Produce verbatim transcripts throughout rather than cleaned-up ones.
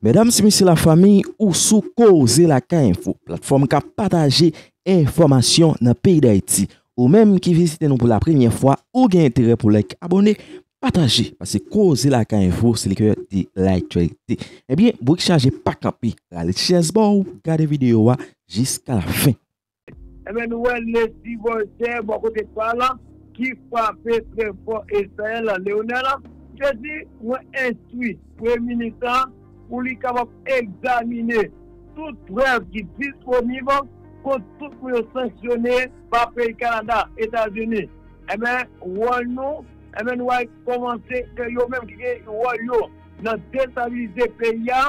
Medam e mesye lafanmi, ou sou Koze Lakay Enfo, platfòm k ap pataje enfòmasyon nan peyi Dayiti. Ou menm ki vizite nou pou la premyè fwa, ou gen enterè pou like, abòne, pataje, paske Koze Lakay Enfo, se le cœur de l'actualité. Ebyen, bourik chaje pa kanpe, rale chèz ba w, gade videyo a jiska lafen. Ebyen, nou wè Leslie Voltaire, bò kote pa l, ki frape trè fò Estayèl Leonel. Misye di, mwen enstwi Premye Minis lan pou li kapab egzamine tout prèv ki disponib kont tout moun yo sanksyone pa peyi Kanada, Etazini. Ebyen, wòl nou, ebyen, nou wè kòmanse ke yo menm ki gen wòl yo nan destabilize peyi a,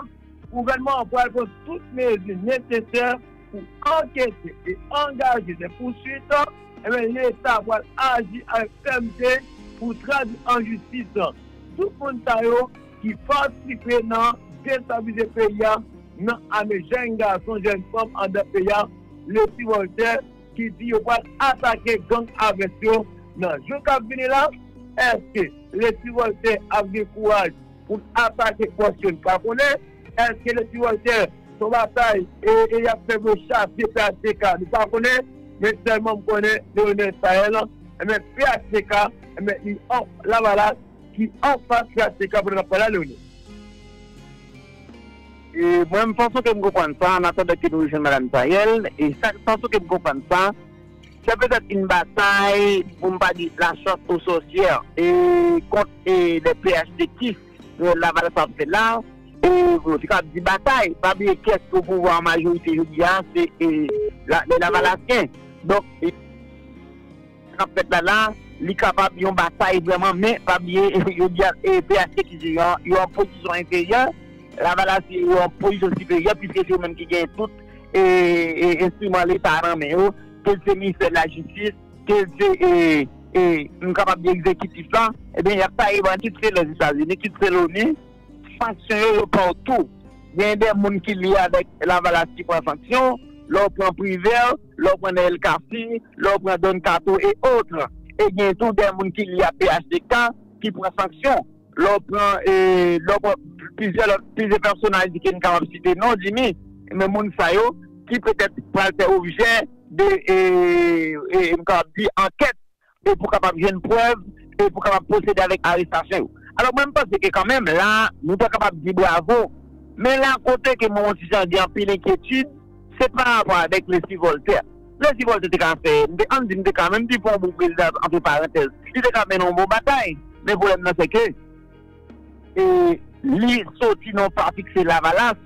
gouvènman an pral pran tout mezi nesesè pou ankete e angaje de pousuit, ebyen, Leta pral aji avèk fèmte pou tradui an jistis tout moun sa yo ki patisipe nan destabilize peyi a, nan ame jèn gason, jèn fanm anndan peyi a, Leslie Voltaire, ki di yo pral atake gang avès yo nan jou k ap vini la. Èske Leslie Voltaire ap gen kouraj pou l atake pwòch yo? Nou pa konnen. Èske Leslie Voltaire se yon batay e, e y ap fè pou yo chase P H T K? Nou pa konnen. Men sèlman m konnen Leonel Saël, enben, P H T K, enben, li an Lavalas ki anfas P H T K pandan n ap pale a Leonel. E mwen, fason ke m konprann sa, an atandan ke nou rejwenn Madanm Saël, e sa, fason ke m konprann sa, se petèt yon batay, pou m pa di la chasse aux sorcières, e kont, e, les P H T K, e, Lavalas ap fè la, e, yo te ka di batay, pa bliye kiyès ki o pouvwa an majorite jodi a, se, e, la, les Lavalasyen. Donk, e, k ap fèt la la, li kapab yon batay vrèman, men pa bliye, yo di, e, P H T K yo, yo an pozisyon enferyè, Lavalas yo an pozisyon siperyè, piske se yo menm ki gen tout, e, e, enstriman Leta nan men yo, ke l se ministè de la jistis, ke l se, e, e, m kapab di egzekitif la, ebyen, y ap taye ban kit se Lèzetazini, kit se Loni, sanksyon yo, yo pran w tou. Gen de moun ki lye avèk Lavalas ki pran sanksyon, lè w pran Privert, lè w pran Neel Cassy, lè w pran Don Kato e otrè. E gen tou de moun ki lye a P H T K ki pran sanksyon. Lè w pran, e, lè w pran plizyè lòt, plizyè pèsonaj ke n kapab site non, Jimmy, men moun sa yo ki petèt pral fè objè de, e, e, m kapab di, ankèt e pou kapab jwenn prèv, e pou kapab pwosede avèk arestasyon yo. Alò, mwen, m panse ke kanmenm, la, nou ta kapab di bravo. Men la, kote ke mwen, yon ti jan gen anpil enkyetid, se pa rapò avèk Leslie Voltaire. Leslie Voltaire te ka fè, m te, ann di, m te ka menm di pou yon bon prezidan, antre parantèz. Li te ka mennen yon bon batay. Men pwoblèm nan, se ke, e, li soti nan yon pati k se Lavalas.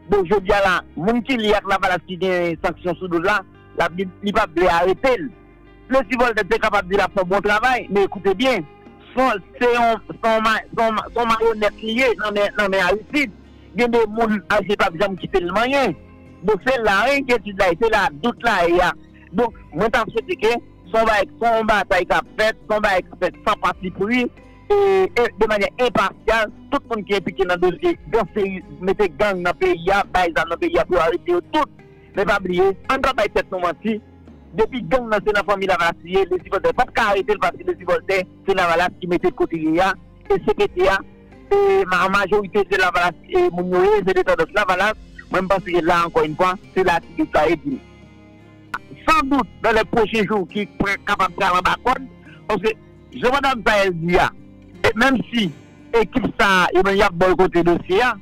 Donk, jodi a la, moun ki lye ak Lavalas ki gen sanksyon sou do l la, l ap di, li p ap vle arete l. Leslie Voltaire te kapab di l ap fè yon bon travay, men ekoute byen, se yon, se yon, se yon ma-, se yon ma-, se yon mayonèt li ye nan men, nan men Aristide. Gen de moun Aristide p ap janm kite l manyen. Donk, se la enkyetid la ye, se la dout la ye a. Donk, mwen ta swete ke se yon bagay, se yon batay k ap fèt, se yon bagay k ap fèt san patipri, e, e de manyè enpasyal, tout moun ki enplike nan dosye gang seri, mete gang nan peyi a, bay zam nan peyi a, pou yo arete yo tout. Men pa bliye, ann pa bay tèt nou manti, depi gang nan se nan fanmi Lavalas li ye, Leslie Voltaire p ap ka arete l paske Leslie Voltaire se Lavalas ki mete l kote li ye a, e C P T a, e ma-, majorite se Lavalas, e moun yo ye, se de tandans Lavalas, mwen m panse ke la, ankò yon fwa, se la ti dout la ye di. San dout, nan lè pwochen jou ki pral kapab pral anba kòd, paske jan madanm Saël di a, e menm si ekip sa a, yo menm y ap bòykote dosye a,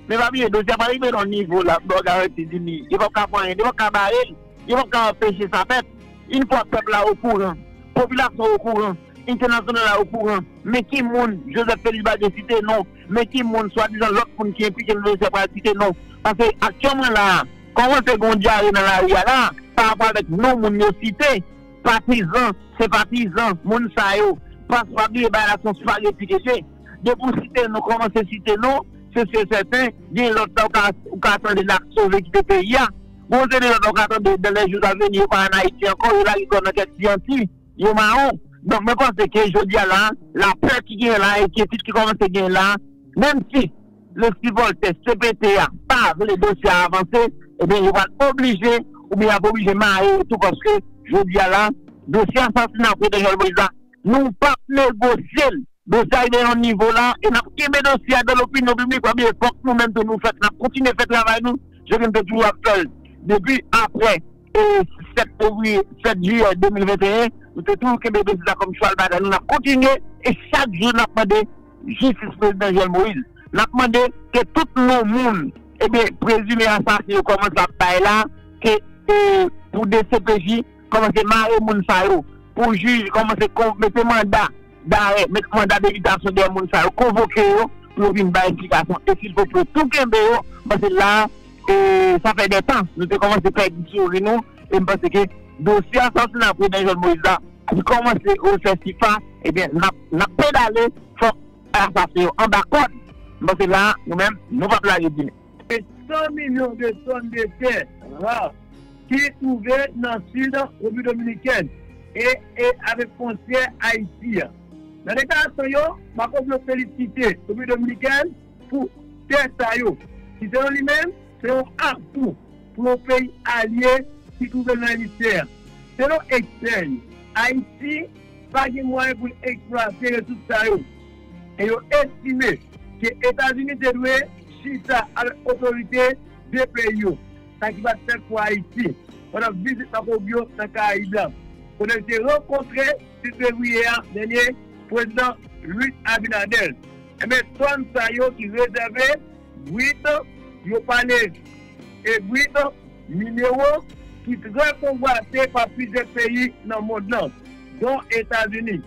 men pa bliye, dosye a pa rive nan yon nivo la, pou yo garanti di li, yo p ap ka fè anyen, yo p ap ka bare l, yo p ap ka anpeche sa fèt. Yon fwa pèp la okouran, popilasyon okouran, entènasyonal la okouran, men ki moun Joseph Félix Badio site non, men ki moun swadizan lòt moun ki enplike nan dosye a pral site non. Paske aktyèlman la a, kòmanse gen yon dyare nan lari a la, pa rapò avèk non moun yo site, patizan, senpatizan, moun sa yo, pa, pa bliye bagay la se yon spageti ke se. Depi w site non, kòmanse site non, se si e sèten, gen lòt la ou ka, ou ka tande l ap sove kite peyi a. Gon seri de lòt la ou ka tande dans les jours à venir, yo pa ann Ayiti ankò, yo lage kò nan kèk ti Anti, yo mawon. Donk, mwen panse ke jodi a la, lapè ki genyen la, enkyetid ki kòmanse genyen la, menm si Leslie Voltaire, C P T a, pa vle dosye a avanse, ebyen, yo pral oblije, oubyen y ap oblije mare yo tou, paske jodi a la, dosye asasina prezidan Jovenel Moïse la, nou p ap negosye l. Dosye a rive yon nivo la, e n ap kenbe dosye a dan lopinyon piblik, pa bliye, fòk nou menm tou nou fè, n ap kontinye fè travay nou, jan nou te toujou ap fè l. Depi apre e sèt fevriye, sèt jiyè de mil venteyen, nou te toujou kenbe dosye sa kòm chwal batay nou, n ap kontinye, e chak jou n ap mande jistis prezidan Jovenel Moïse. N ap mande ke tout non moun, ebyen, prezime asasen yo kòmanse ap bay la, ke e, pou D C P J kòmanse mare moun sa yo, pou jij kòmanse kon- mete manda darè, mete manda debitasyon dèyè moun sa yo, konvoke yo pou yo vin bay eksplikasyon. E silvouplè, tou kenbe yo, paske la, e, sa fè de tan nou te kòmanse pèdi souri nou, e m panse ke dosye asasinay prezidan Jovenel Moïse la, ki kòmanse refè sifas, ebyen, n ap, n ap pedale, fòk asasen yo anba kòd. M panse la, nou menm, nou p ap lage di men. San milyon de tòn de tè ra ki twouve nan sid Repiblik Dominikèn e, e avèk fwontyè Ayiti a. Nan deklarasyon yo, Marco Rubio felisite Repiblik Dominikèn pou tè sa yo, ki selon li menm, se yon atou pou yon peyi alye ki twouve l nan emisfè a. Selon ekspè yo, Ayiti pa gen mwayen pou l eksplwate resous sa yo. E yo estime ke Etazini te dwe chita avèk otorite de peyi yo, sa ki pa t fèt pou Ayiti, pandan vizit Marco Rubio nan Karayib la, kote l te rankontre sis fevriye a dènye prezidan Luis Abinader. Enben, tòn sa yo ki rezève brit, yo pale e brit, minewo ki trè konvwate pa plizyè peyi nan mond lan, don Etazini.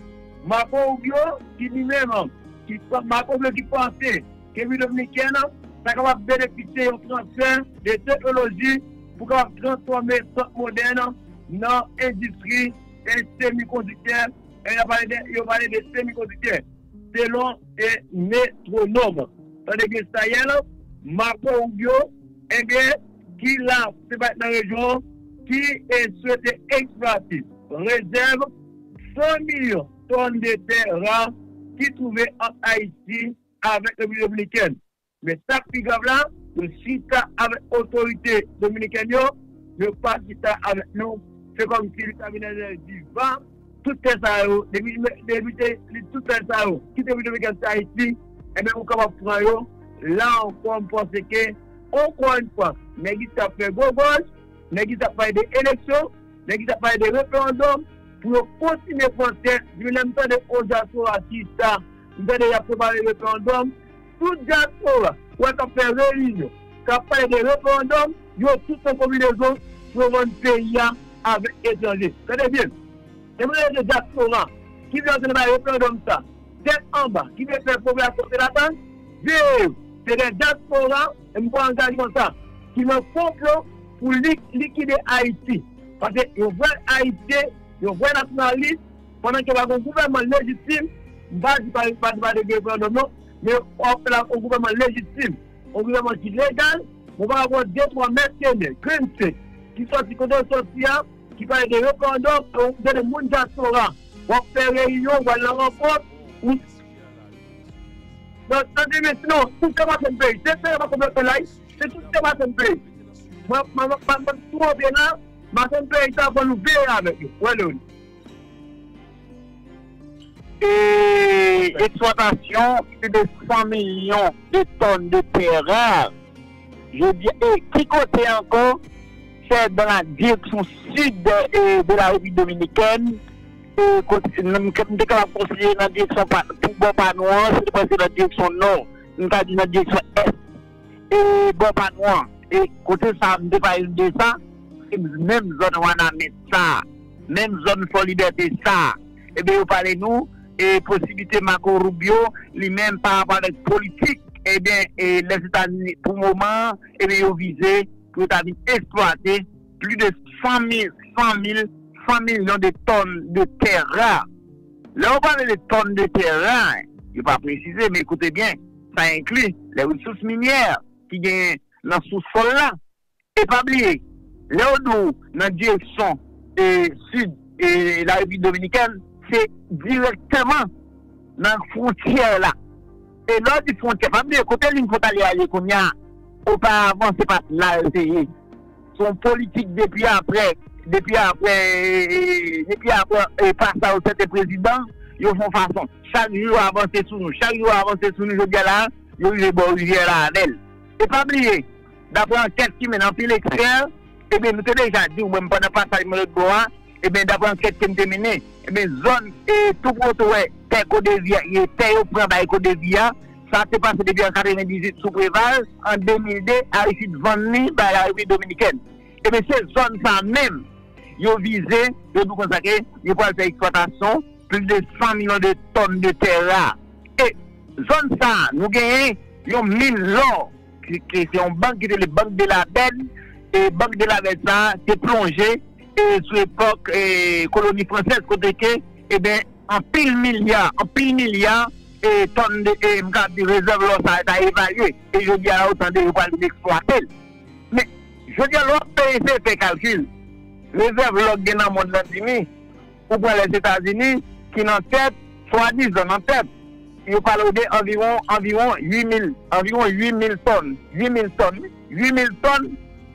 Marco Rubio, ki li menm, ki, Marco Rubio ki panse ke Repiblik Dominikèn ta kapab benefisye yon transfè de teknoloji pou kapab transfòme sant modèn nan endistri e semikondiktè. E yo pale de, yo pale de semikondiktè. Selon e metwonòm. Tande byen, Sayèl, Marco Rubio, enben, ki la, se pa nan rejyon, ki e swete eksplwate rezèv san milyon tòn de tè ra ki twouve ant Ayiti avèk Repiblik Dominikèn. Men sa k pi grav la, yo chita avèk otorite dominikèn yo, yo pa chita avèk nou. Se kòmsi Luis Abinader di va, tout tè sa yo, depi, depi te, li, tout tè sa yo, ki te vin Dominikèn se Ayiti, enben, ou kapab pran yo. La ankò, m panse ke, ankò yon fwa, nèg isi ap fè gwo gòj, nèg isi ap pale de eleksyon, nèg isi ap pale de referandòm, pou yo kontinye pran tè. Depi lè m tande yon dyaspora ki sa, m tande y ap prepare referandòm, tout dyaspora, ou wè k ap fè reyinyon, k ap pale de referandòm, yo tout fè konbinezon pou yo vann peyi a avèk etranje. Tande byen, e mwen rele dyaspora ki vle antre nan bagay referandòm sa, tèt anba, ki vle fè popilasyon se latann, veye yo. Se de dyaspora, e m kwè angajman sa, ki nan konplo pou li, likide Ayiti. Paske yo vre Ayisyen, yo vre nasyonalis, pandan ke pa gen yon gouvènman lejitim, m pa di pa, pa, pa de referandòm non, men w ap fè la yon gouvènman lejitim, yon gouvènman ki legal, men w pa ka pran de twa mèsenè, grenn tèt, ki sòti kote yo sòti a, ki pale de referandòm, e w tande moun dyaspora, w ap fè reyinyon, w al nan rankont, ou Bon, tande byen, sinon, tout se mache m peyi. Se se pa konplèt la, se tout se mache m peyi. Mwen, mwen, mwen, mwen, mwen twonpe la, mache m peyi sa, fò nou veye avèk yo. Wè, Leoni. E eksplwatasyon plis de san milyon de tòn de tè ra. Jodi a, e ki kote ankò? Se dans la direction sud de, de la République dominicaine. E kote, m, m te kapab konsidere nan direksyon pa, pou bò pa nou an, se te prèske nan direksyon nò, m ka di nan direksyon ès. E bò pa nou an, e kote sa, m te pale de sa, se menm zòn Wanament sa, menm zòn Fò Libète sa. Ebyen, yo pale nou, e posiblite Marco Rubio, li menm, pa rapò avèk politik, ebyen, e Lèzetazini, pou moman, ebyen, yo vize pou yo ta vin eksplwate plis de san mil, san mil, san milyon de tòn de tè ra. Lè yo pale de tòn de tè ra, yo pa presize, men koute byen, sa enkli lè resous minyè ki genyen nan sousòl la. E pa bliye, lè yo di w nan direksyon, e, sid, e, la Repiblik Dominikèn, se dirèkteman nan fwontyè la. E lè w di fwontyè, pa bliye kote liy fwontalye a ye kounye a, oparavan, se pa t la l te ye. Se yon politik depi apre, depi apre, e, e, depi apre, e, pasaj sèten prezidan, yo fè yon fason. Chak jou yo avanse sou nou, chak jou yo avanse sou nou, jodi a la, yo rive bò rivyè la avè l. E pa bliye, daprè ankèt ki mennen anpil ekspè, ebyen, nou te deja di w, mwen, pandan pasaj mwen lòt bò a, ebyen, daprè ankèt ke m te mennen, ebyen, zòn e tou pwoto wè tè Kodevi a, e tè yo pran bay Kodevi a, sa te pase depi an katrevendizuit sou Preval, an de mil de, Aristide vann li bay Larepiblik Dominikèn. Ebyen, se zòn sa menm yo vize, yo di konsa ke yo pral fè eksplwatasyon plis de san milyon de tòn de tè ra. E zòn sa, nou genyen yon min lò, ki, ki se yon bank ki rele Bank de la Bèd, e Bank de la Bèd sa te plonje e sou epòk e koloni fransèz, kote ke, ebyen, anpil milya, anpil milya e tòn de, e m ka di rezèv lò sa ta evalye. E jodi a la, ou tande yo pral vin eksplwate l. Men, jodi a, lè w ap eseye fè kalkil, rezèv lò k gen nan mond lan, Jimmy, ou pran Lèzetazini, ki nan tèt, swadizan nan tèt, yo pale w de anviwon, anviwon uit mil, anviwon uit mil tòn, uit mil tòn, uit mil tòn,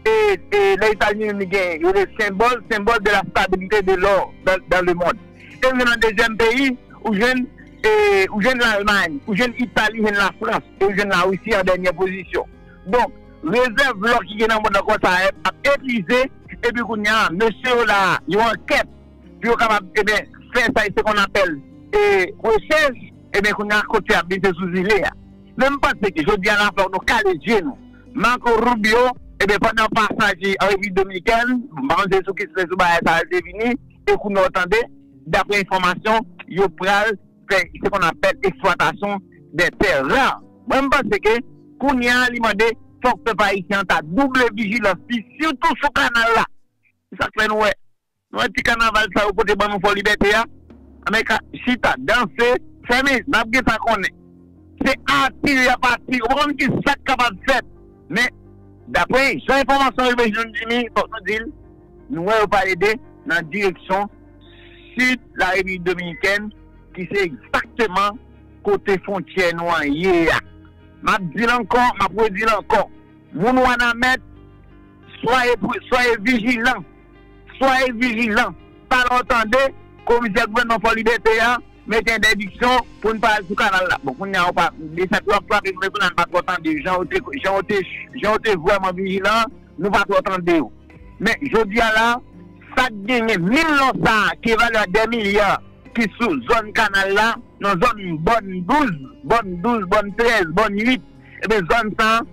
e, e Lèzetazini li gen, yo rele senbòl, symbole de la stabilité de l'or dans, dans le monde. E ou jwenn nan dezyèm peyi, ou jwenn, e, ou jwenn Lalmay, ou jwenn Itali, ou jwenn Lafrans, e ou jwenn Larisi an dènye pozisyon. Donk, rezèv lò ki gen nan mond lan konsa ap epuize, epi kounye a, mesye yo la, yo an kèt, pou yo kapab, ebyen, fè sa, se qu'on appelle, e, rechèch, ebyen, kounye a, kote y ap vin, se sou zile a. Men m panse ke jodi a la, fòk nou kale je nou. Marco Rubio, ebyen, pandan pasaj li an Repiblik Dominikèn, m pa konn se sou ki, se sou bagay sa a l te vini, e kounye a w tande, daprè enfòmasyon, yo pral fè, se qu'on appelle eksplwatasyon de tè ra. Mwen, m panse ke, kounye a, li mande, fòk pèp ayisyen an ta double vijilans li, sitou sou kanal la. Se sa k fè nou wè, nou wè ti kanaval sa yo pote ban nou Fò Libète a, Amerika chita, danse, fèmen, n ap gen sa konnen. Se atire y ap atire, ou pa konn ki sa k kapab fèt. Men, daprè jan enfòmasyon rive jwenn Jimmy, fòk nou di l, nou wè yo pale de nan direksyon sid Larepiblik Dominikèn, ki se egzakteman kote fwontyè nou an ye a. M ap di l ankò, m ap redi l ankò. Moun Wanament, soyez, soyez vijilan. Soyez vijilan. Talè w tande, komisè gouvènman Fò Libète a mete entèdiksyon pou n pa al sou kanal la. Bon, kounye a, ou pa, mesaj yo ap frape nou, men kounye a, n pa twò tande yo. Jan yo te, jan yo te, jan yo te vrèman vijilan, nou pa twò tande yo. Men, jodi a la, sa k genyen, min lò sa a, ki valè a dè milya, ki sou zòn kanal la, nan zòn bòn douz, bòn douz, bòn trèz, bòn uit, ebyen, zòn sa a,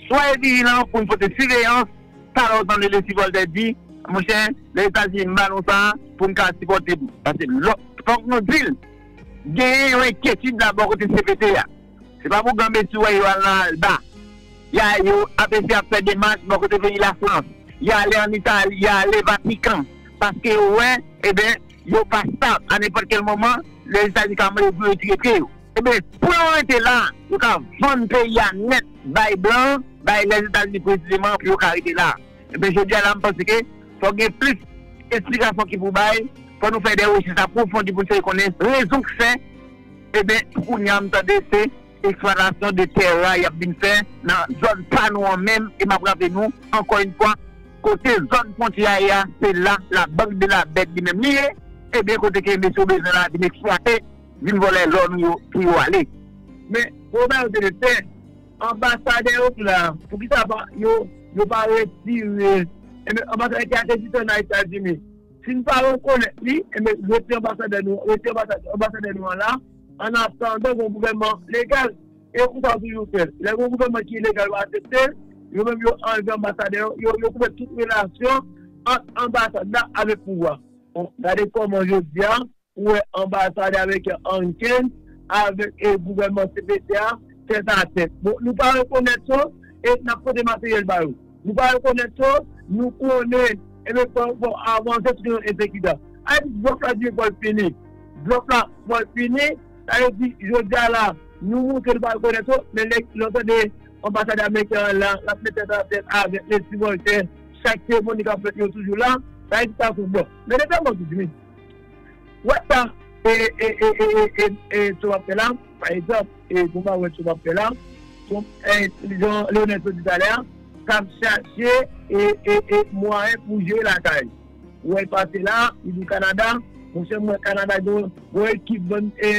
soyez vijilan pou n pote siveyans, talè w tande Lesi Vòltè di, monchè, Lèzetazini m ba nou sa a pou n ka sipòte nou. Paske lò, fòk nou di l, genyen yon enkyetid la bò kote C P T a. Se pa pou granmesi w wè yo al nan Alba. Y a, yo ap eseye ap fè demach bò kote peyi Lafrans. Y a ale ann Itali, y a ale Vatikan. Paske yo wè, ebyen, yo pa stab. A nenpòt kèl moman, Lèzetazini ka mande pou yo retire pye yo. Ebyen, pou yo rete la, yo ka vann peyi a nèt bay blan, bay Lèzetazini presizeman pou yo ka rete la. Ebyen, jodi a la, m panse ke fòk gen plis esplikasyon ki pou bay, fòk nou fè de rechèch apwofondi pou n seye konnen rezon k fè, ebyen, pou kounye a, m tande se eksplwatasyon de tè ra y ap vin fè nan zòn pa nou an menm, e m ap raple nou, ankò yon fwa, kote zòn fwontyè a ye a, se la, la bank de la bèt li menm li ye, ebyen, kote ke mesye yo bezwen la vin eksplwate, vin vòlè lò nou yo pou yo ale. Men, pwoblèm se de tè, anbasadè yo ki la, poukisa pa, yo, yo pa retire, enben, anbasadè ki a te site ann Etazini, si n pa rekonèt li, enben, retire anbasadè nou, retire anbasadè, anbasadè nou an la, an atandan gen yon gouvènman legal. E konsa yo toujou fè l. Lè gen yon gouvènman ki legal, yo aksepte l, yo menm yo anlve anbasadè yo, yo, yo koupe tout relasyon ant anbasad la avèk pouvwa. Bon, gade kòman jodi a, ou wè anbasadè ameriken Hunkin avèk, e, gouvènman C P T a tèt a tèt. Bon, nou pa rekonèt yo, e n ap pote materyèl ba yo. Nou pa rekonèt yo, nou konnen, ebyen, fò, fò avanse sou yon ensekirite. Ayiti, blòf la di fò l fini. Blòf la fò l fini, sa vle di, jodi a la, nou montre nou pa rekonèt yo, men lè, lè w tande anbasadè ameriken an la, l ap met tèt a tèt avèk Lesi Vòltè, chak seremoni k ap fèt yo toujou la, sa vle di sa se yon blòf. Men lè tèlman di, Jimmy, wè sa, e, e, e, e, e, e, Trump ap fè la, pa egzanp, e, pou mwen wè Trump ap fè la, Trump, e, jan Leonel sot di talè a, k ap chache, e, e, e, mwayen pou jere lakay. Ou wè l pase la, li di Kanada, Monchè, m wè Kanada gen yon ekip bann e,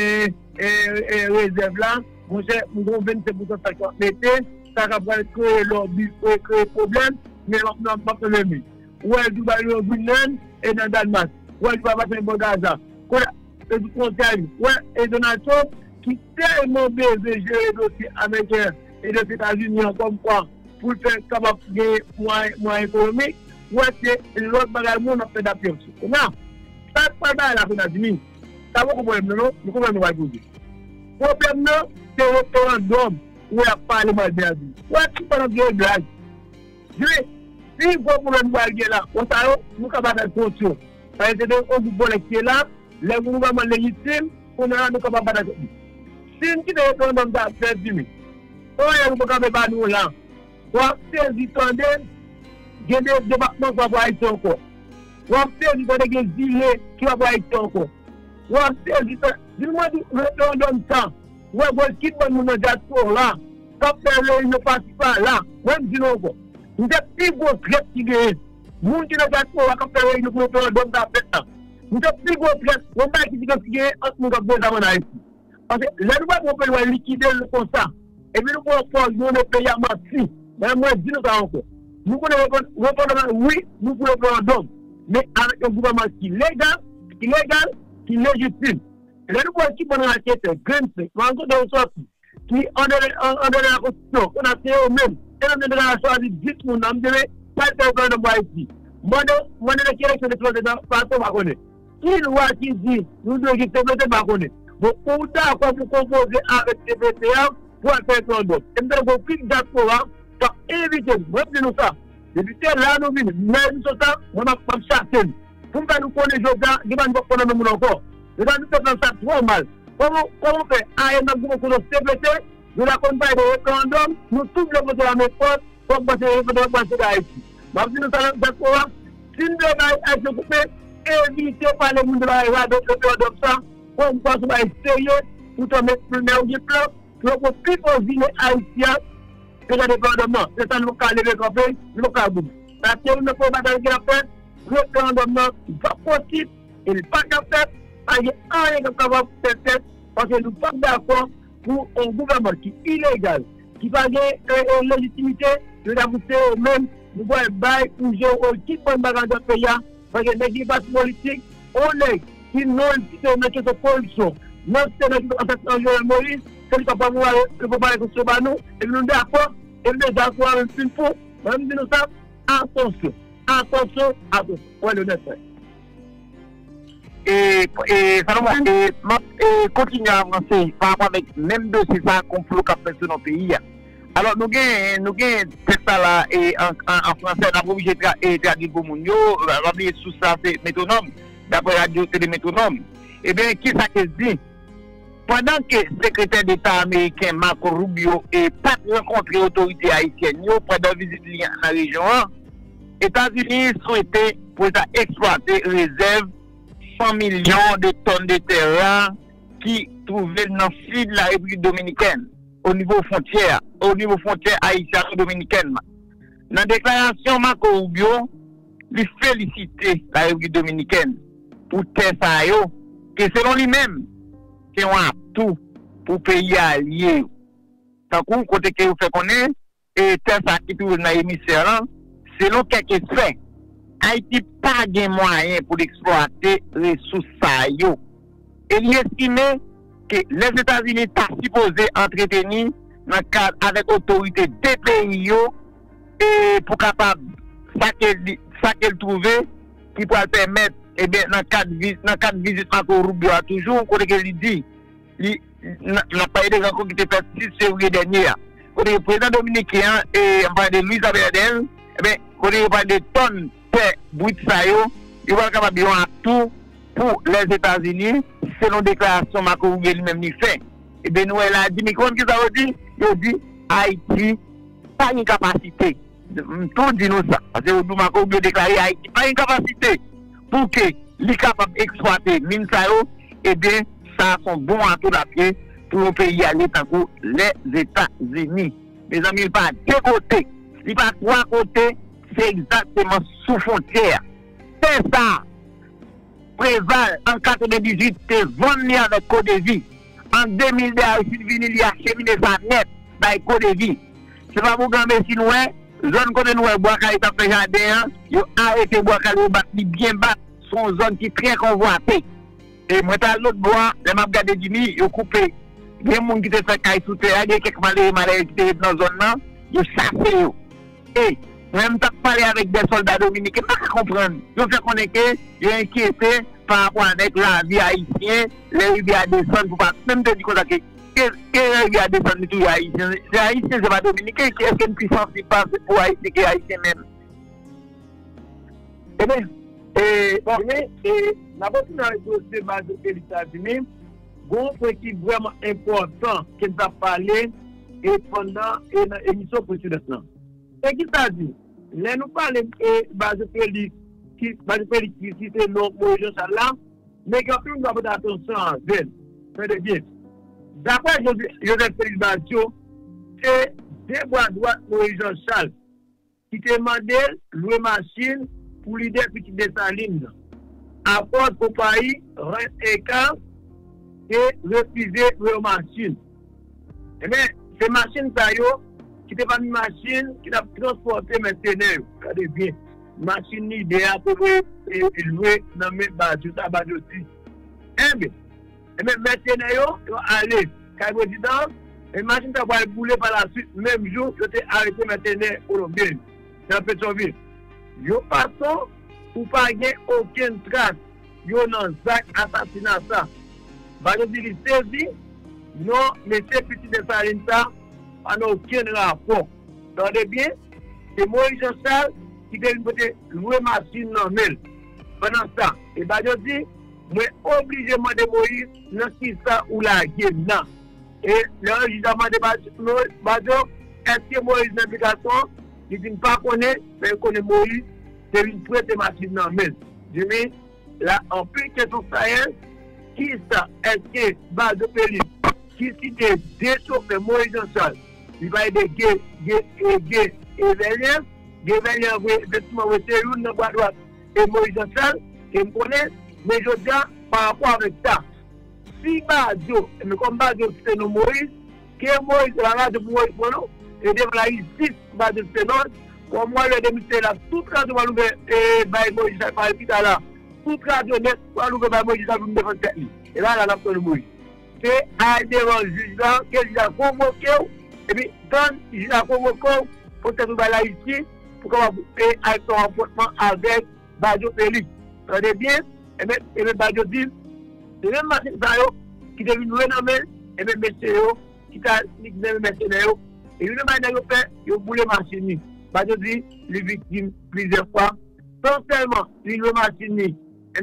e, e, rezèv la. Monchè, m gen yon vennsenk pousan sa k ap mete, sa ka pral kreye lòbi, kreye pwoblèm, men m ap nan, m ap nan men. Ou wè Dubai, yo Greenland, e nan Danimark. Ou wè Dubai pa fè bon Gaza. Kounye a, e di kontrè, ou wè, e Donald Trump, ki tèlman bezwen jere dosye ameriken e dosye Etazini an kòmkwa pou l fè kapab gen mwayen, mwayen ekonomik, ou wè se lòt bagay moun ap fè dapyans. Kounye a, sa k pral bay la kounye a, Jimmy, sa poko pwoblèm nan, non, nou konprann nou pral poze. Pwoblèm nan, se referandòm, ou wè ap pale mal byen a di. Ou wè tout pandan vye blag. Jimmy, pi gwo pwoblèm nou pral gen la, ou sa yo, nou ka batay kont yo. Paske se te yon gwoup vòlè ki te la, lè gouvènman lejitim, kounye a la nou kapab batay kont li. Si n kite referandòm sa ap fèt, Jimmy, anyen nou poko ap epa nou la. W ap sezi tande gen de depatman ki pa pou Ayiti ankò. W ap sezi tande gen zile ki pa pou Ayiti ankò. W ap sezi tande, di mwen di referandòm sa, w wè gwo ekip bann moun nan dyaspora k ap fè reyinyon pasi pala. Mwen m di nou ankò, m se pi gwo trèt ki genyen. Moun ki nan dyaspora k ap fè reyinyon pou referandòm sa fèt la. M se pi gwo trèt, yon bagay ki diferans ki genyen ant moun k ap voye zam ann Ayiti. Paske lè nou pa pran peyi nou al likide l konsa, epi nou pran pòz nou nan peyi a manti, men mwen di nou sa ankò. Nou konnen referan-, referandòm la, wi, nou pou referandòm, men avèk yon gouvènman ki legal, ki legal, ki lejitim. Lè nou pran ekipman nan raketè, grenn senk, nan kote yo sòti, ki an dèyè, an, an dèyè lakonstitisyon, kounye a se yo menm, e menm yo te ka chwazi dis moun nan, m te men, pral fè referandòm pou Ayiti. Mande, mande nan ki eleksyon te fè nan, pa, pa konnen. Ki lwa ki di nou dwe gen C P T, m pa konnen. Bon, ou dakò pou konpoze avèk C P T a pou al fè referandòm. E m tande gon ekip dyaspora k ap envite nou. Mwen, m di nou sa. Depi se la nou vini, men nou sot la, mwen, m ap, m ap chase nou. Pou m fè nou konnen jodi a, gen pa nou pap konnen menm moun ankò. Jodi a, nou pèp la sa twò mal. Kòman, kòman fè, ayè n ap goumen kote C P T, nou la konn pale de referandòm, nou tout vle vote la men fòs, fòk pase referandòm, pase de Ayiti. M ap di nou sa nan dyaspora, si n vle bay Ayisyen koupe, evite pale moun de bagay radòt referandòm sa, fò n pase bay serye, pou tan men, men ou gen plan, pou yo pran pi fò zile Ayiti a, ke nan referandòm nan. Se sa nou ka leve kanpe, nou ka goumen. Paske nou nan pwen batay ki ap fèt, referandòm nan, li pa posib, e li pa ka fèt, pa gen anyen k ap kapab fè fèt, paske nou p ap dakò pou yon gouvènman ki ilegal, ki pa gen, e, e, lejitimite, yo ta pou se yo menm, nou pral bay pou jere yon ekip bann bagay nan peyi a, paske nèg ki pati politik, yon nèg ki non li site nan kesyon koripsyon, non li site nan kesyon ansasina Jovenel Moïse, se li k ap pral pale, li pral pale kesyon ba nou, epi nou dakò, epi nou dakò avèk fin pou, mwen m di nou sa, atansyon, atansyon, atansyon. Wè, Leonel, frè. E, e, Salomon, e, m ap, e, kontinye avanse pa rapò avèk menm dosye sa, konplo k ap fèt sou non peyi a. Alò, nou gen, nou gen tèks sa la, e, an, an, an fransè, n ap oblije tra-, e, tradui pou moun yo, pa bliye sous la se Metwonòm, daprè radyo tele Metwonòm. Ebyen, kisa ke l di? Pandan ke Sekretè Deta ameriken Marco Rubio e pa t rankontre otorite ayisyèn yo pandan vizit li nan rejyon an, Etazini swete pou l ta eksplwate rezèv san milyon de tòn de tè ra ki twouve l nan sid la Repiblik Dominikèn, o nivo fwontyè, o nivo fwontyè ayisano-dominikèn la. Nan deklarasyon Marco Rubio, li felisite la Repiblik Dominikèn pou tè sa yo, ke selon li menm, se yon atou pou peyi alye yo. Tankou kote ke yo fè konnen, e tè sa ki twouve nan emisfè lan, selon kèk ekspè, Ayiti pa gen mwayen pou l eksplwate resous sa yo. E li estime ke Lèzetazini ta sipoze antreteni nan kad avèk otorite de peyi yo, e pou kapab sa ke li, sa ke l twouve ki pral pèmèt, ebyen, nan kad vi-, nan kad vizit Marco Rubio a toujou, kote ke li di, li, n, n ap pale de rankont ki te fèt sis fevriye dènye a. Kote ke prezidan dominiken an, e, m pale de Luis Abinader, ebyen, kote yo pale de tòn tè brit sa yo, yo pral kapab yon atou pou Lèzetazini, selon deklarasyon Marco Rubio li menm li fè. Ebyen, nou wè la, Jimmy, konn kisa yo di? Yo di, Ayiti pa gen kapasite. M tou di nou sa. Paske yo di Marco Rubio deklare Ayiti pa gen kapasite pou ke li kapab eksplwate min sa yo, ebyen, sa se yon bon atou l ap ye pou yon peyi alye tankou Lèzetazini. Mezanmi, li pa de kote, li pa twa kote, se egzakteman sou fwontyè a. Tè sa a, Preval an katrevendizuit te vann li avèk Kodevi. An de mil de Aristide vini, li achemine sa nèt bay Kodevi. Se pa pou granmesi nou wè, zòn kote nou wè Bwa Kale t ap fè jaden an, yo arete Bwa Kale, yo bat li byen bat. Se yon zòn ki trè konvwate. E mwen t al lòt bò a, lè m ap gade Jimmy, yo koupe. Gen moun ki te fè kay sou tè a, gen kèk malere malere ki te ret nan zòn nan, yo chase yo. E mwen menm m t ap pale avèk de sòlda dominiken, m pa ka konprann. Yo fè konnen ke yo enkyete pa rapò avèk lavi ayisyen, lè rivyè a desann pou pa, men m te di konsa ke, ke, ke lè rivyè a desann li touye ayisyen, se ayisyen, se pa dominiken, èske n pi sansib pase pou ayisyen ke ayisyen menm? Ebyen, e, bon, men, e, n ap kontinye avèk dosye Bajo Felix Lazimi. Gon pwen ki vrèman enpòtan ke n t ap pale e pandan e nan emisyon presedan nan. E ki sa di? Lè nou pale e Bajo Felix, ki, Bajo Felix ki site non Moïse Jean Charles la, men gen anpil moun ki pa pote atansyon avè l. Tande byen. Daprè Joseph Felix Bajo, se de bra dwat Moïse Jean Charles ki te mande l lwe machin pou lidè Pitit Desalin nan, apòt konpayi Rent a Car te refize lwe yon machin. Ebyen, se machin sa yo ki te pami machin ki t ap transpòte mèsenè yo. Gade byen, machin lidè a te lwe, e, lwe nan men Bajo, sa Bajo di. Ebyen, Ebyen, mèsenè yo, yo ale kay prezidan an, e machin sa pral boule pa laswit, menm jou yo te arete mèsenè kolonbyen yo nan Petyonvil. Yon fason pou pa gen okenn tras yo nan zak asasina sa. Bajo di li sezi, non mesye Pitit Desalin sa pa nan okenn rapò. Tande byen, se Moïse Jean Charles ki te vin pote lwe machin nan men l. Pandan sa, e Bajo di, mwen oblije mande Moïse nan kisa ou lage m nan. E lè jij la mande Bajo, èske Moïse nan enplikasyon an, li di m pa konnen, men yo konnen Moïse te vin prete machin nan men l. Jimmy, la anpil kesyon sa ye. Kisa, èske Bajo Felix ki site de chofè Moïse Jean Charles, li pale de Ge, Ge, e, Ge, e Vèlyen, Ge Vèlyen vre, efektivman vre, se youn nan bra dwat e Moïse Jean Charles, ke m konnen, men jodi a, pa rapò avèk sa, si Bajo, men kòm Bajo site non Moïse, ke Moïse, la rajon pou Moïse pran non, e devan lajistis, Bajo site non, kòm w wè lè de misye la, tout rajon pral ouvè, e, bay Moïse Jean Charles, pral pita la, tout rajon nèt pral ouvè bay Moïse Jean Charles pou m defann tèt li. E la, la, n ap tann Moïse. Se al devan jij la, ke jij la konvoke w, epi tann jij la konvoke w, poutèt ou bay Layiti, pou kapab, e, al fè yon afwontman avèk Bajo Felix. Tande byen, ebyen, ebyen, Bajo di, se menm machin sa yo ki te vin lwe nan men l, ebyen, mesye yo ki ta li ki menm mèsenè yo, e youn nan bagay nèg yo fè, yo boule machin li. Bajo di, li viktim plizyè fwa. Non sèlman li lwe machin li,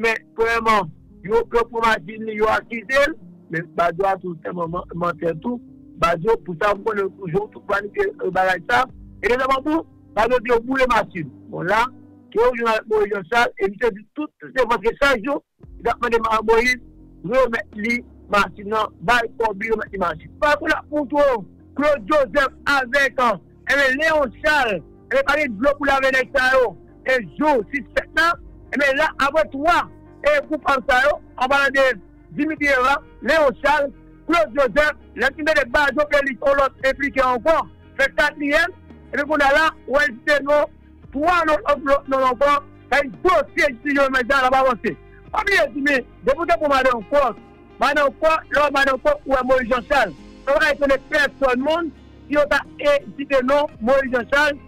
men premyèman, yo, yo pran machin li, yo akize l, men Bajo a tou sèlman man-, mantè tou. Bajo, pou sa, m konnen jan w tou planifye, e, bagay sa. E dezyèmman tou, Bajo di yo boule machin. Bon, la, ke yo jwenn avèk Moïse Jean Charles, e misye di tout, tout se paske chak jou, li t ap mande Moïse remèt li machin nan, ba l kòb li, remèt li machin. Pa konn ap montre w, Claude Joseph avèk, e, Léon Charles, e, pa gen dlo pou lave nèg sa yo, e, jou sis fèt la, e, la, apre twa, e, koupab sa yo, an palan de Dimitri Hérard, Léon Charles, Claude Joseph, lè n fin mete Bajo Felix, yon lòt enplike ankò, fè katriyèm, epi kounye a la, ou wè l site non, twa non, lòt, lòt non ankò, sa vle di dosye jistis yo menm jan l ap avanse. Pa bliye di, men, depi w te pran madanm Kòs, madanm Kòs, lè w madanm Kòs, ou wè Moïse Jean Charles. Sa pa ka etone pèsòn moun si yo ta, e, site non Moïse Jean Charles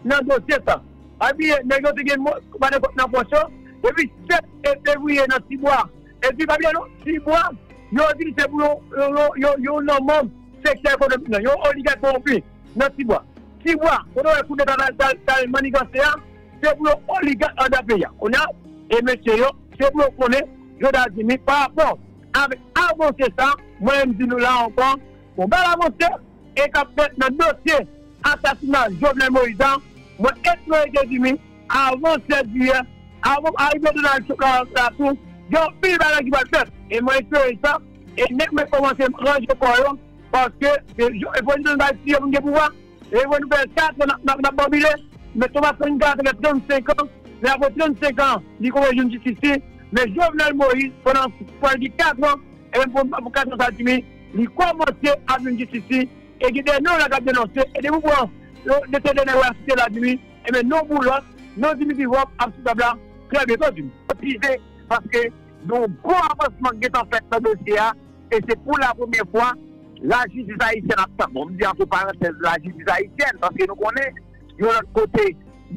nan dosye sa. Pa bliye, nèg yo te gen mo-, madanm Kòs nan pòch yo, depi sèt fevriye nan Tibwa. Epi pa bliye non, Tibwa, yo di se pou yo, yo, yo, yo, yo nan manm sektè ekonomik nan, yo oligak kowonpi nan Tibwa. Tibwa, kote w wè koudeta t al, t al, t al maniganse a, se pou yo oligak anndan peyi a. Kounye a, e mesye yo, se pou yo konnen, Jodha Jimmy, pa rapò avèk avanse sa, mwen menm di nou la ankò, gon bèl avanse, e k ap fèt nan dosye asasina Jovenel Moïse a, mwen espere ke Jimmy, avan sèt jiyè, avan arive Donald Trump la, la tou, gen anpil bagay ki pral fèt. E mwen espere sa, e nèg mèt kòmanse ranje kò yo, paske, e, e fò nou bay ti yo pou n gen pouvwa, e fò nou fè kat an n ap, n ap, n ap bòbile, men Thomas Sankara te fè trannsenk an, men apre trannsenk an, li konprann jwenn jistis li, Men Jovenel Moïse, pandan pral gen kat an, e menm pou, pou kat an sa Jimmy, li kòmanse ap jwenn jistis li, e gen de non la k ap denonse, e depi w pran, de se de nèg w ap site la Jimmy, e men non Boulos, non Dimitri Vorbe ap sou tab la, trè byento Jimmy. Motive, paske gen yon gwo avansman k gentan fèt nan dosye a, e se pou la premyè fwa, lajistis ayisyèn ap tann. Bon, m di antre parantèz lajistis ayisyèn, paske nou konnen, yon lòt kote,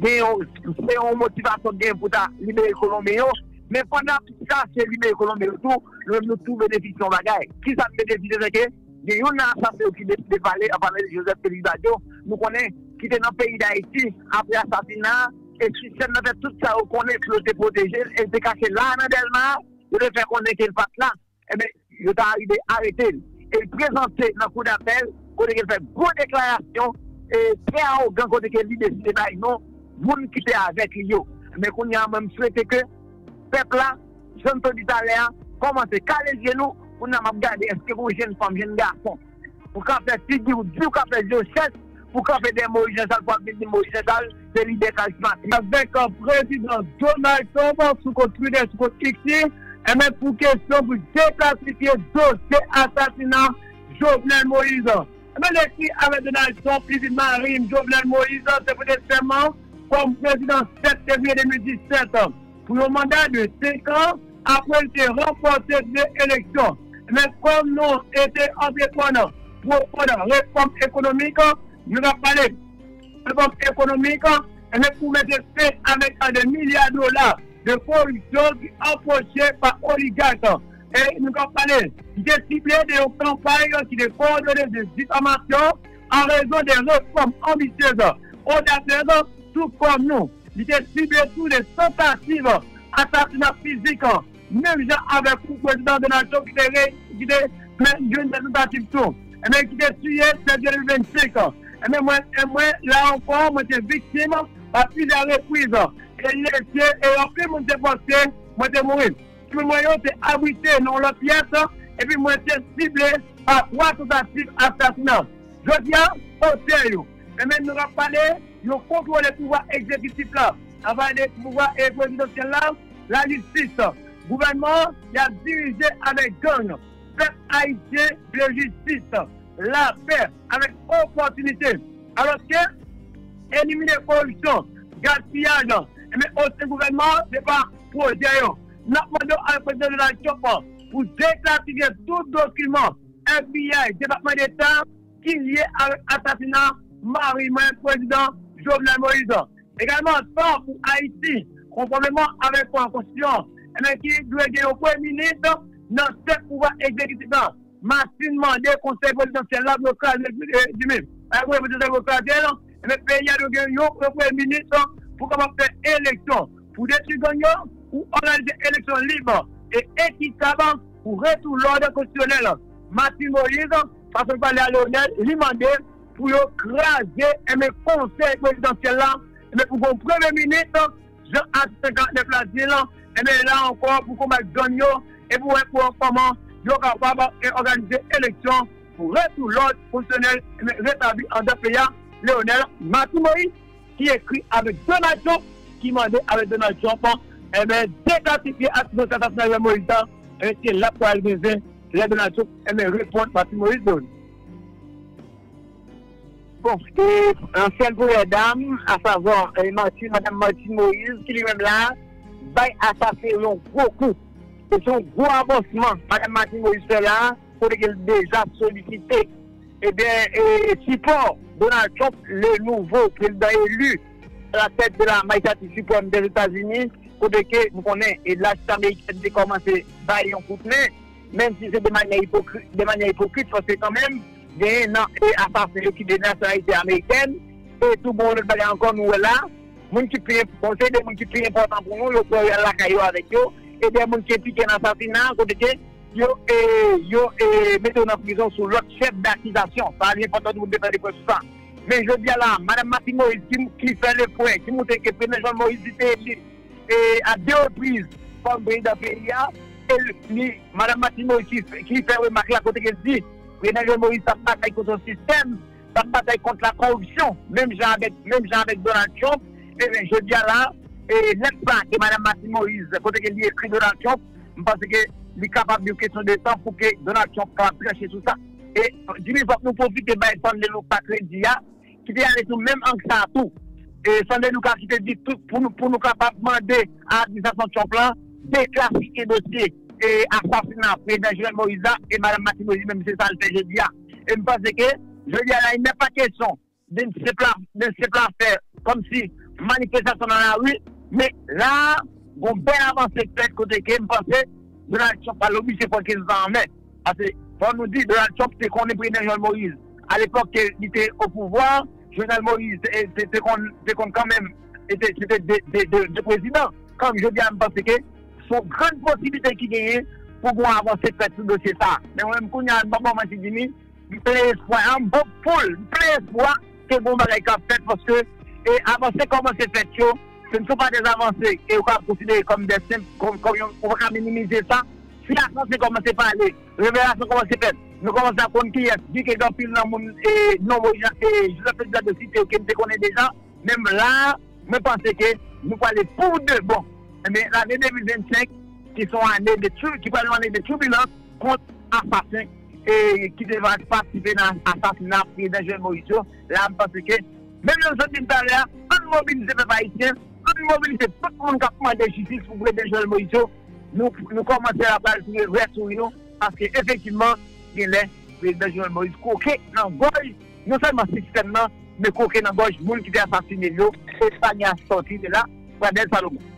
gen yon, se yon motivasyon k gen pou ta libere kolon men yo, men pandan n ap chache libere kolon men yo tou, nou menm nou tou benefisye yon bagay. Kisa n benefisye? Se ke gen youn nan asasen yo ki deside pale, an pale de Joseph Félix Badio, nou konnen, ki te nan peyi Dayiti, apre asasina, e sistèm nan fè tout sa yo konnen, ke yo te pwoteje l, e l te kache la nan Dèlma, yo te fè konnen ke l pa t la. Ebyen, yo ta rive arete l. E l prezante nan kou dapèl, kote ke l fè gwo deklarasyon, e trè awogan, kote ke li deside bay non moun ki te avèk li yo. Men kounye a, mwen, m swete ke pèp la, jan m te di talè a, kòmanse kale je nou, kounye a m ap gade èske gon jèn fanm, jèn gason, ou ka fè figi w di, ou ka fè je w chèch, pou kanpe dèyè Moyiz Jan Chal, pou ap vin di Moyiz Jan Chal se lidè karizmatik. Avèk, euh, prezidan Donald Trump sou kont Twitter, sou kont X, enben, pou kesyon pou deklasifye dosye asasina Jovenel Moïse. Enben, l ekri avèk Donald Trump, li di mari m, Jovenel Moïse, te prete sèman kòm prezidan sèt fevriye de mil disèt pou yon manda de senk an, apre l te ranpòte de eleksyon. Men kòm nou te antreprann, pwoprann refòm ekonomik, nou ka pale refòm ekonomik, enben pou mete fen avèk de milya dola de koripsyon ki anpoche pa oligak. E nou ka pale, li te sible de yon kanpay ki te kowòdone de difamasyon an rezon de refòm anbisyez, odasyez sou kòm nou. Li te sible tou de tantativ asasina fizik, menm jan avèk pou prezidan Donald Trump ki te re-, ki te menm jwenn de tantativ tou. Enben, ki te tiye sèt jen de mil vennsenk. Enben, mwen, e mwen, la ankò, mwen te viktim a plizyè repriz. E lese, e anpil moun te panse mwen te mouri. Timoun mwen yo te abrite nan yon lòt pyès, epi mwen te sible pa twa tantativ asasina. Jodi a, otè yo, enben, nou ka pale, yo kontwole pouvwa egzekitif la, anba de pouvwa e prezidansyèl la, lajistis, gouvènman an, y ap dirije avèk gang. Pèp ayisyen vle jistis, lapè, avèk opòtinite. Alòske, elimine koripsyon, gaspiyaj, enben, osen gouvènman an, se pa pwojè yo. N ap mande w avèk prezidan Donald Trump pou deklasifye tout dokiman F B I, Depatman Deta, ki lye avèk asasina mari mwen, prezidan Jovenel Moïse. Egalman, tan pou Ayiti, konfòmeman avèk konstitisyon, enben ki dwe gen yon premye minis nan tèt pouvwa egzekitif la. Martine mande konsèy prezidansyèl la pou yo kraze, eh, Jimmy. Konsèy prezidansyèl pou yo kraze l, enben peyi a dwe gen yon, yon premye minis pou kapab fè eleksyon, pou detwi gang yo, pou òganize eleksyon lib e ekitab, pou retou lòd konstitisyonèl. Martine Moïse, fason l pale a Leonel, li mande pou yo kraze, enben, konsèy prezidansyèl la, enben, pou gon premye minis, jan atik senkannnèf la di l, enben, la ankò, pou konbat gang yo, e pou wè pou kòman yo kapab, e, òganize eleksyon, pou retou lòd konstitisyonèl, enben, retabli anndan peyi a, Leonel Martine Moïse, ki ekri avèk Donald Trump, ki mande avèk Donald Trump, enben, deklasifye asasina Jovenel Moïse la, enben, se l ap pral bezwen lè Donald Trump, enben, reponn Martine Moïse Don. Bon, e, ansyèn premyè dam, asavwa, e, Martine, Madam Martine Moïse, ki li menm la, bay asasen yo yon gwo kou. E se yon gwo avansman Madam Martine Moïse fè la, kote ke l deja solisite, ebyen, e, sipò Donald Trump, le nouvo prezidan eli, a la tèt de la Majislatè Siprèm dèzetazini, kote ke nou konnen, e, lajistis amerikèn te kòmanse bay yon kout men, menm si se de manyè ipokri-, de manyè ipokrit, paske kanmenm, genyen nan, e, asasen yo ki de nasyonalite amerikèn, e tou gon lòt bagay ankò nou wè la, moun ki pi enp-, gon seri de moun ki pi enpòtan pou nou, yo pran yo al lakay yo avèk yo, e de moun ki enplike nan asasina, kote ke yo, e, yo, e, mete yo nan prizon sou lòt chèf dakizasyon. Sa li enpòtan pou nou te fè de pwen sou sa. Men jodi a la, Madam Martine Moïse ki, ki fè le pwen, ki montre ke Prezidan Jovenel Moïse li te eli, e, a de repriz kòm prezidan peyi a, e li, Madam Martine Moïse ki, ki fè remak la kote ke l di, Prezidan Jovenel Moïse t ap batay kont yon sistèm, t ap batay kont la koripsyon, menm jan avèk, menm jan avèk Donald Trump, ebyen, jodi a la, e, lèt sa ke Madanm Martine Moïse, kote ke li ekri Donald Trump, m panse ke li kapab yon kesyon de tan pou ke Donald Trump kapab tranche sou sa. E, Jimmy, fòk nou pwofite bay Sandelouka kredi a, ki te ale sou menm ang sa tou. E, Sandelouka ki te di tout pou nou, pou nou kapab mande a administrasyon Trump lan deklasifye dosye e asasina prezidan Jovenel Moïse la, e Madanm Martine Moïse menm se sa l fè jodi a. E m panse ke jodi a la, il n'est pas question de se pla, de se pla fè kòmsi manifestasyon nan lari, men la, gon bèl avanse k fèt kote ke m panse Donald Trump pral oblije pran kesyon sa an men. Paske, fò nou di, Donald Trump te konnen prezidan Jovenel Moïse. A lepòk ke li te o pouvwa, Jovenel Moïse te, te, te konn, te konn kanmenm, e te, se te de, de, de, de prezidan. Kanmenm, jodi a, m panse ke se yon gran posiblite ki genyen pou gon avanse fèt sou dosye sa. Men mwen menm kounye a, m pa ba w manti, Jimmy, m plen espwa, m hopeful, m plen espwa ke gon bagay k ap fèt paske e avanse kòmanse fèt yo, se n sou pa dè avanse e yo ka konsidere kòm dè senp, kòm, kòm yon, ou pa ka minimize sa. Si asanse kòmanse pale, revelasyon kòmanse fèt, nou kòmanse ap konn kiyès, byen ke gen anpil nan moun e non Moïse e Joseph Félix Jadot site yo ke m te konnen deja, menm la, mwen panse ke nou prale pou de bon. Ebyen, lane de mil vennsenk, ki se yon ane de tri, ki pral yon ane de tibilans kont asasen e ki te patisipe nan asasina prezidan Jovenel Moïse yo. La, m panse ke, menm jan m sot di m talè a, ann mobilize pèp ayisyen, ann mobilize tout moun k ap mande jistis pou prezidan Jovenel Moïse yo. Nou, nou kòmanse la pral tire vrè souri nou, paske efektivman, gen lè prezidan Jovenel Moïse kwoke nan gòj, non sèlman sistèm nan, men kwoke nan gòj moun ki te asasine l yo, e pa gen asòti de la, Pradèl Salomon.